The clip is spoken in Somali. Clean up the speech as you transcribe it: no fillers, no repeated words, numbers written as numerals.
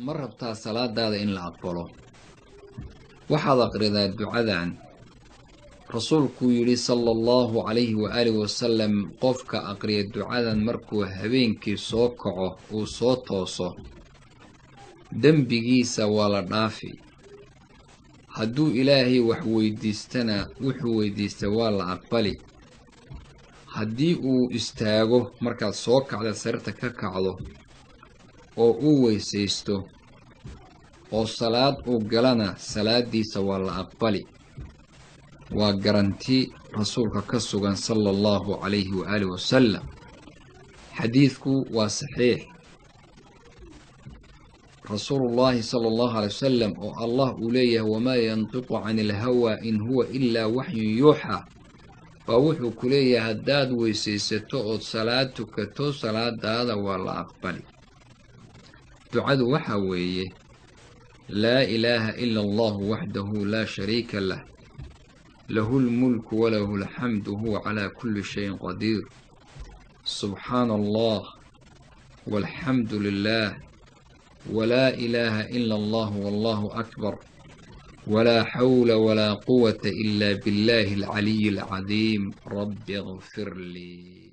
Ma rabtaa salaadaada in la aqbalo? Waxaad aqridaa ducadan. Rasuulkuu yidhi sala allahu calayhi waaalihi wasalam, qofka aqriya ducadan markuu habeenkii soo kaco, uu soo tooso, dembigiisa waa la dhaafi. Hadduu Ilaahay wax weydiistana, wuxuu weydiista waa la aqbali. Haddii uu istaago markaad soo kacda, sariirta ka kacdo, oo uu weysaysto oo salaad uu galana, salaadiisa waa la aqbali. Waa garanti rasuulka ka sugan sala allahu calayhi waaalih wasalam. Xadiidku waa saxiix. Rasuulullaahi sala allahu alay wasalam, oo Allah uu leeyahay "Wamaa yantiqu cani ilhawaa in huwa ilaa waxyun yuuxaa", baa wuxuu ku leeyahay haddaad weysaysato ood salaad tukato, salaadaada waa la aqbali. Ducadu waxaa weeye: laa ilaaha ila allahu waxdahu laa shariika lah, lahu lmulku walahu alxamdu, huwa calaa kulli shayin qadiir. Subxaana Allah walxamdu lilah, walaa ilaaha ila allah, wallahu akbar, walaa xawla walaa quwata ila billahi alcaliyi alcadiim. Rabbi ikfir lii.